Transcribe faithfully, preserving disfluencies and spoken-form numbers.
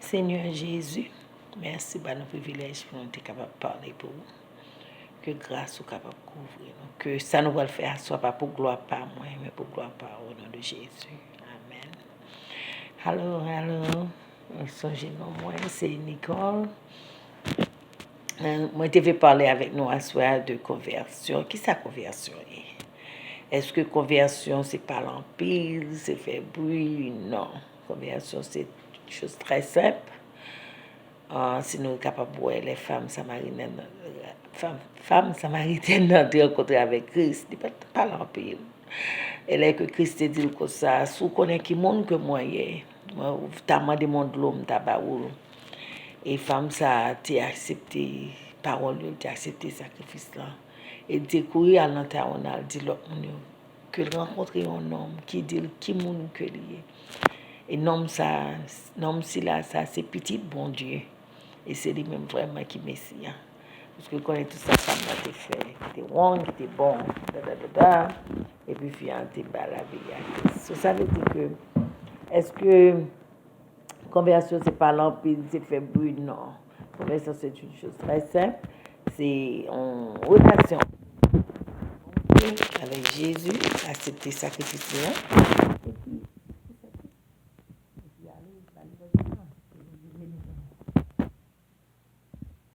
Senyè Jezi, mèsi ba nou privilèj pou nou te kapab pale pou ou. Ke gras ou kapab kouvri nou. Ke sa nou pral fè aswè pa pou glwa pa mwen, men pou glwa pa ou, o non de Jezi. Amèn. Alo, alo. Sonje non mwen, se Nicole. Euh, mwen te vle pale avèk nou aswè a de konvèsyon. Kisa konvèsyon ye? Èske konvèsyon se pale anpil, se fè bri? Non. Konvèsyon se yon choz trè senp. Ah, si nou kapab wè lè fanm samaritèn, fanm, fanm samaritèn nan te rankontre avèk Kris, li pa t pale anpil. E lè ke Kris te di l konsa, si w konnen ki moun ke mwen ye, mwen, ou ta mande m yon dlo, m ta ba ou l. E fanm sa a te aksepte pawòl yo, li te aksepte sakrifis lan. E li te kouri al nan tawon nan, al di lòt moun yo ke l rankontre yon nonm ki di l ki moun ke li ye. E nonm sa, nonm sila sa se pitit Bondye. E se li menm vrèman ki Mesi a. Paske l konnen tout sa fanm nan te fè, ki te wrong, ki te bon, da, da, da, da. Epi fi an te ba laverite a Kris. So, sa vle di ke, èske konvèsyon se pale anpil, se fè bri? Non. Konvèsyon se yon choz trè senp. Se yon relasyon avèk Jezi, aksepte sakrifis li an. Epi